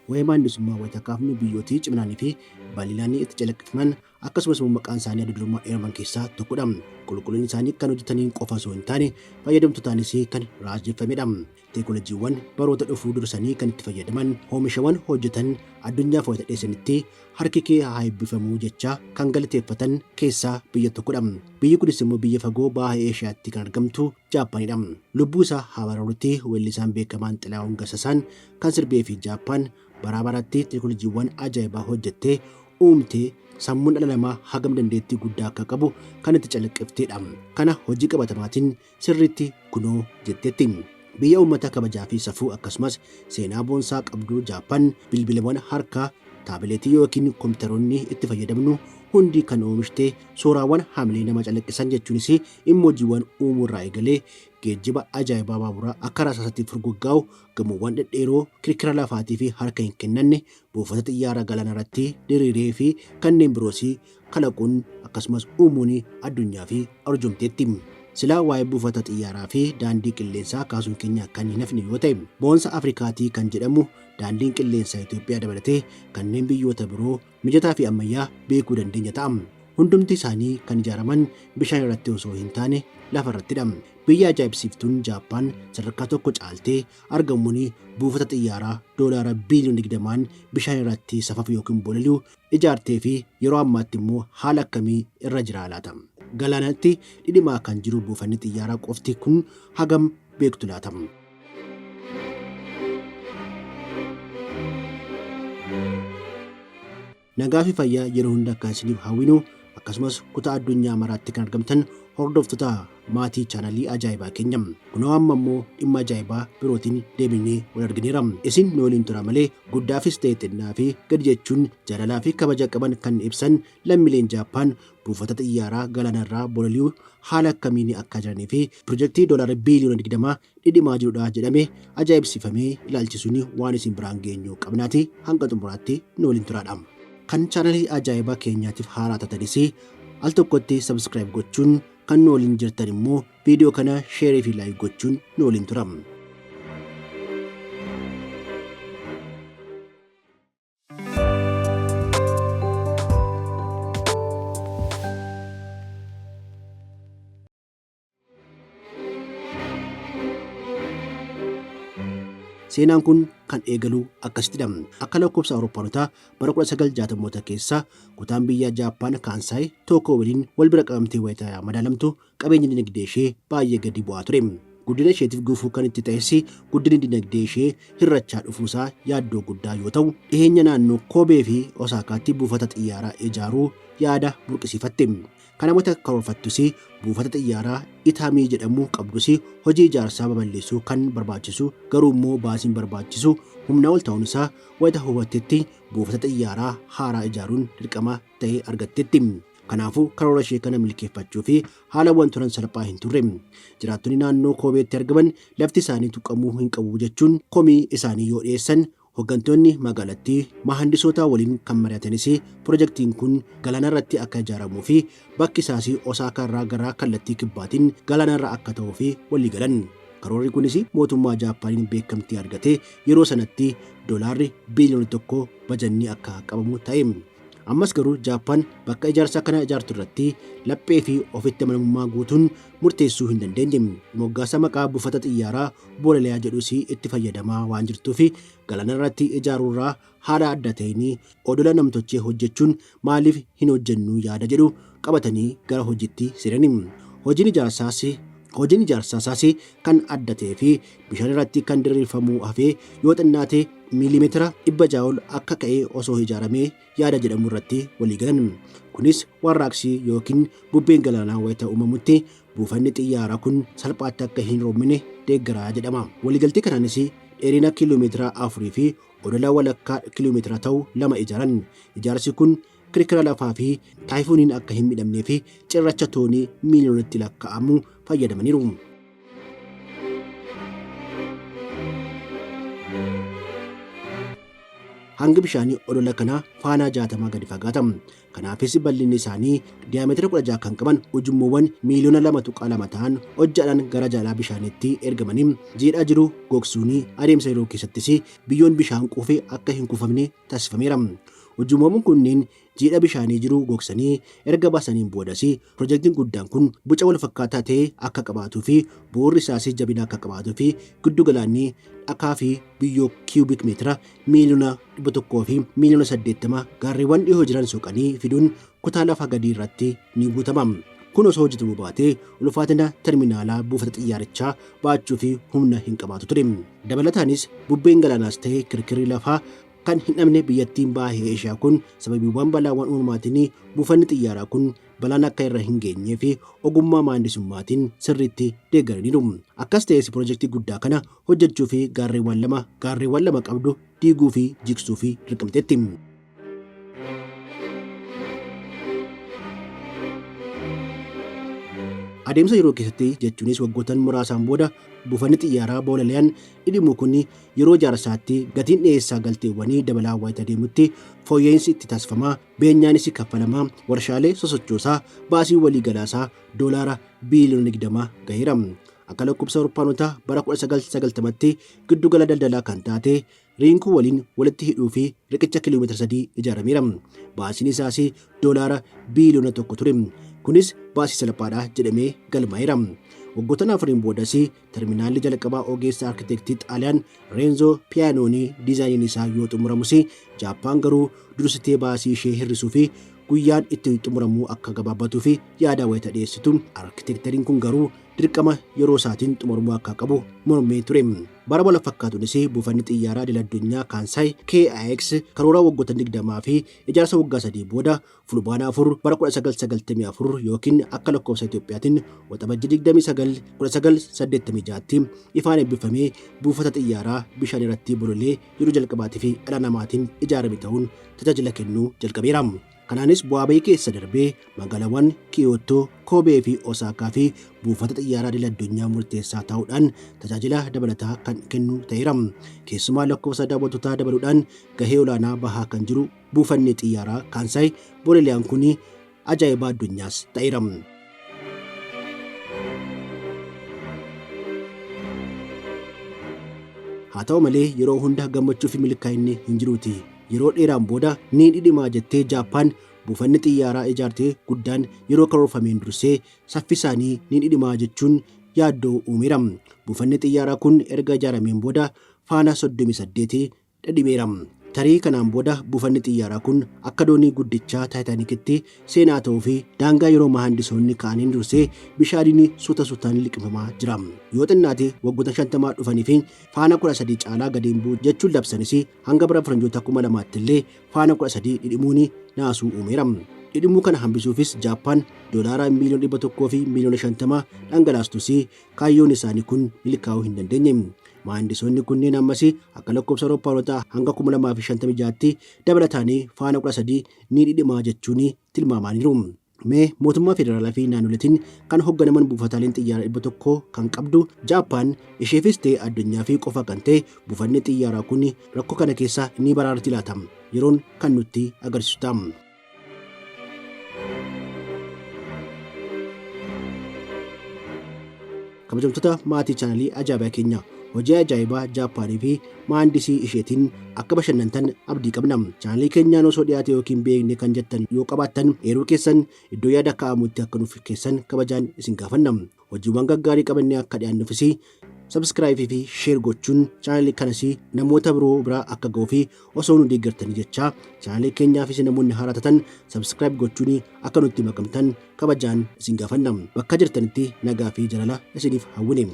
Waa'ee maandisummaa wayita kaafnu biyyootii ciminaanii fi bal'inaan itti calaqqifaman akkasumas immoo maqaan isaanii adda durummaa eeraman keessaa tokkodha. Qulqullinni isaanii kan hojjetaniin qofa osoo hin taane fayyadamtootaanis kan raajeffamedha. Teekinooloojiiwwan baroota dhufuu dursanii kan itti fayyadaman oomishawwan hojjetan addunyaaf wayita dhiyeessanitti harki kee haa eebbifamuu jecha kan galateeffatan keessaa biyya tokkodha. Biyyi kunis immoo biyya fagoo baha Eeshiyaatti kan argamtu Jaappaanidha. Lubbuu isaa haa baraarutti weellisaan beekamaan Xilaahun Gassasaan kan sirbee fi Jaappaan baraa baratti teekinooloojiiwwan ajaa'ibaa hojjettee uumtee sammuun dhala namaa hagam dandeettii guddaa akka qabu kan itti calaqqifteedha. Kana hojii qabatamaatiin sirriitti kunoo jetteetti. Biyya uummata kabajaa fi safuu akkasumas seenaa boonsaa qabdu Jaappaan bilbilawwan harkaa taabileetii yookiin kompiitaroonni itti fayyadamnu hundi kan oomishte suuraawwan haamilee nama calaqqisan jechuunis immoojiiwwan uumuu irraa eegalee geejjiba ajaa'ibaa baaburaa akka rasaasatti furguggaa'u gamoowwan dhedheeroo kirkira lafaatii fi harka hin kennanne buufata xiyyaara galaana irratti diriiree fi kanneen biroos kalaquun akkasumas uumuun addunyaa fi arjomteetti. Silaa waa'ee buufata xiyyaaraa fi daandii qilleensaa kaasuun keenya kan hin hafne yoo ta'e boonsa Afrikaatii kan jedhamu daandiin qilleensaa Itoophiyaa dabalatee kanneen biyyoota biroo mijataa fi ammayyaa beekuu dandeenya ta'a. Hundumti isaanii kan ijaaraman bishaan irratti osoo hin taane lafa irrattidha. Biyya ajaa'ibsiiftuun Jaappaan sadarkaa tokko caaltee argamuun buufata xiyyaaraa doolaara biiliyoona 20n bishaan irratti safafu yookiin bololi'u ijaartee fi yeroo ammaatti immoo haala akkamii irra jira laata? Galaanatti dhidhimaa kan jiru buufanni xiyyaaraa qofti kun hagam beektu laata? Nagaa fi fayyaa yeroo hunda akka isiniif hawwinu akkasumas kutaa addunyaa maraatti kan argamtan hordoftoota maatii chaanalii ajaa'ibaa keenya. Kunoo amma immoo dhimma ajaa'ibaa birootiin deebinee wal argineera. Isin nu waliin tura malee guddaafis ta'e xinnaa fi gadi jechuun jaalalaa fi kabaja qaban kan ibsan lammiileen Jaappaan buufata xiyyaaraa galaanarraa bololi'u haala akkamiin akka jiranii fi pirojektii doolaara biiliyoona 20 dhidhimaa jirudha jedhame ajaa'ibsiifamee ilaalchisuun waan isin biraan geenyu qabnaati hanga xumuraatti nu waliin turaadha. Kan chaanalii ajaa'ibaa keenyaatiif haaraa taatanis al tokkotti subscribe gochuun kan nu waliin jirtan immoo viidiyoo kana share fi like gochuun nu waliin tura. Seenaan kun kan eegalu akkasittidha. Akka lakkoofsa Awurooppaanotaa bara 1960moota keessa kutaan biyya Jaappaan Kaansaay Tookoo waliin wal bira qabamtee wayita madaalamtu qabeenyi dinagdee ishee baay'ee gadi bu'aa ture. Guddina isheetiif gufuu kan itti ta'es guddinni dinagdee ishee hir'achaa dhufuusaa yaaddoo guddaa yoo ta'u, dhiheenya naannoo Koobee fi Osaakaatti buufata xiyyaaraa ijaaruu yaada burqisiifatte. Kana wayita karoorfattus buufata xiyyaaraa Itaamii jedhamu qabdus hojii ijaarsaa babal'isuu kan barbaachisu garuu immoo baasiin barbaachisu humnaa ol ta'uun isaa wayita hubattetti buufata xiyyaaraa haaraa ijaaruun dirqama ta'ee argatteetti. Kanaafuu karoora ishee kana milkeeffachuu fi haalawwan turan salphaa hin turre. Jiraattonni naannoo Koobeetti argaman lafti isaanii tuqamuu hin qabu jechuun komii isaanii yoo dhiyeessan hoggantoonni magaalattii mahandisoota waliin kan mari'atanis pirojektiin kun galaanarratti akka ijaaramuu fi bakki isaas Osaakaa irraa gara kallattii kibbaatiin galaanarra akka ta'uu fi waliigalan. Karoorri kunis mootummaa Jaappaaniin beekamtii argatee yeroo sanatti doolaarri biiliyoona 1 bajanni akka qabamu ta'e. Ammas garuu Jaappaan bakka ijaarsa kana ijaartu irratti laphee fi ofitti amanamummaa guutuun murteessuu hin dandeenye. Moggaasa maqaa buufata xiyyaaraa Bolaliyaa jedhus itti fayyadamaa waan jirtuuf galaana irratti ijaaruurraa haala adda ta'een odola namtochee hojjechuun maaliif hin hojjennu yaada jedhu qabatanii gara hojiitti seenani. Hojiin ijaarsaas Hojiin ijaarsaa isaas kan adda ta'ee fi bishaan irratti kan diriirfamuu hafee yoo xinnaate miilimeetira 600 ol akka ka'ee osoo ijaaramee yaada jedhamu irratti walii galan. Kunis warraaqsi yookiin bubbeen galaanaa wayita uumamutti buufanni xiyyaaraa kun salphaatti akka hin roobmine deeggara jedhama. Waliigaltee kanaanis dheerina kiiloomeetira 4 fi odola walakkaa kiiloomeetira ta'u 2 ijaaran. Ijaarsi kun kirkira lafaa fi taayifuuniin akka hin miidhamnee fi cirracha toonii miiliyoonatti lakkaa'amu fayyadamaniiru. Hangi bishaanii odola kanaa faanaa 60 gadi fagaata. Kanaafis bal'inni isaanii diyaameetira 16 kan qaban ujummoowwan miiliyoona 2.2 ta'an hojjaadhaan gara jalaa bishaaniitti ergamanii jiidhaa jiru gogsuun adeemsa yeroo keessattis biyyoon bishaan quufe akka hin kuufamne taasifameera. Ujummoowwan kunneen jiidha bishaanii jiru gogsanii erga baasaniin boodas pirojektiin guddaan kun boca walfakkaataa ta'e akka qabaatuu fi bu'uurri isaas jabina akka qabaatuu fi giddu galaanni dhakaa fi biyyoo kiyuubik meetira miiliyoona 100 fi miiliyoona 80 gaarreewwan dhihoo jiran soqanii fiduun kutaa lafa gadii irratti ni guutama. Kun osoo hojjetamuu baatee ulfaatina terminaalaa buufata xiyyaarichaa baachuu fi humna hin qabaatu ture. Dabalataanis bubbeen galaanaas ta'e kirkirri lafaa kan hin dhabne biyyattiin baha Eeshiyaa kun sababiiwwan balaawwan uumamaatiin buufanni xiyyaaraa kun balaan akka irra hin geenyee fi ogummaa maandisummaatiin sirriitti deeggaraniiru. Akkas ta'es pirojektii guddaa kana hojjechuu fi gaarreewwan lama gaarreewwan lama qabdu diiguu fi jigsuu fi dirqamteetti. Adeemsa yeroo keessatti jechuunis waggootan muraasaan booda buufanni xiyyaaraa boolali'an dhidhimu kun yeroo ijaarsaatti gatiin dhiyeessaa galteewwanii dabalaa wayita deemutti fooyya'insi itti taasifamaa beenyaanis kaffalamaa warshaalee sosochoosaa baasii waliigalaasaa doolaara biiliyoona 20 gaheera. Akka lakkoofsa Awurooppaanotaa bara 1990tti giddugala daldalaa kan taate Riinkuu waliin walitti hidhuu fi riqicha kiiloomeetira 3 ijaarameera. Baasiin isaas doolaara biiliyoona 1 ture. Kunis baasii salphaadha jedhamee galmaa'eera. Waggoottan afuriin boodas terminaalli jalqabaa ogeessa arkiteektii Xaaliyaan Reenzoo Piyaanoonii diizaayiniin isaa yoo xumuramus Jaappaan garuu dursitee baasii ishee hir'isuu fi guyyaan itti xumuramuu akka gabaabbatuu fi yaada wayita dhiyeessitu arkiteektariin kun garuu dirqama yeroo isaatiin xumuramuu akka qabu mormee ture. Bara wal fakkaatuunis buufanni xiyyaaraa idil addunyaa Kaansaay KIX karoora waggoota 20 fi ijaarsa waggaa 3 booda Fulbaana 4 bara 1994 yookiin akka lakkoofsa Itoophiyaatiin Waxabajjii 29 1986tti ifaan eebbifamee buufata xiyyaaraa bishaan irratti bololee yeroo jalqabaatii fi dhala namaatiin ijaarame ta'uun tajaajila kennuu jalqabeera. Kanaanis bu'aa bahii keessa darbee magaalaawwan Kiyoottoo, Koobee fi Osaakaa fi buufata xiyyaaraa idil addunyaa murteessaa ta'uudhaan tajaajila dabalataa kan kennu ta'eera. Keessumaa lakkoofsa daawwattootaa dabaluudhaan gahee olaanaa bahaa kan jiru buufanni xiyyaaraa Kaansaay bololiyaan kun ajaa'iba addunyaas ta'eera. Haa ta'u malee yeroo hunda gammachuu fi milkaa'inni hin jiruuti. Yeroo dheeraan booda ni dhidhimaa jettee Jaappaan buufanni xiyyaaraa ijaarte guddaan yeroo karoorfameen dursee saffisaanii ni dhidhimaa jechuun yaaddoo uumeera. Buufanni xiyyaaraa kun erga ijaarameen booda faana 38 dhidhimeera. Tarii kanaan booda buufanni xiyyaaraa kun akka doonii guddichaa Taayitaanikitti seenaa ta'uu fi daangaa yeroo mahaandisoonni ka'aniin dursee bishaaniin suuta suutaan liqimfamaa jira. Yoo xinnaate waggoota 50 dhufanii fi faana 13 caalaa gadi hin bu'u jechuun labsanis hanga bara faranjoota 2000tti illee faana 13 dhidhimuun naasuu uumeera. Dhidhimuu kana hambisuufis Jaappaan doolaara miiliyoona 100 fi miiliyoona 50 dhangalaastus kaayyoon isaanii kun milkaa'uu hin dandeenye. Mahaandisoonni kunneen ammas akka lakkoofsa Awurooppaanotaa hanga 2056tti dabalataanii faana 13 ni dhidhimaa jechuun tilmaamaaniiru. Mee mootummaa federaalaa fi naannoleetiin kan hogganaman buufataaleen xiyyaaraa 100 kan qabdu Jaappaan isheefis ta'e addunyaa fi qofa kan ta'e buufanni xiyyaaraa kun rakkoo kana keessa ni baraarti laata? Yeroon kan nutti agarsiisu ta'a. Kabajamtoota maatii chaanalii ajaa'ibaa keenya hojii ajaa'ibaa Jaappaanii fi maandisii isheetiin akka bashannantan abdii qabna. Chaanalii keenyaan osoo dhiyaate yookiin beekne kan jettan yoo qabaattan eeruu keessan iddoo yaada kaa'amutti akka nuuf keessan kabajaan isin gaafanna. Hojiiwwan gaggaarii qabannee akka dhiyaannufis subscribe fi share gochuun chaanalii kanas namoota biroo biraa akka ga'uu fi osoo nu deeggartanii jechaa chaanalii keenyaafis namoonni haaraa taatan subscribe gochuun akka nutti makamtan kabajaan isin gaafanna. Bakka jirtanitti nagaa fi jaalala isiniif hawwine.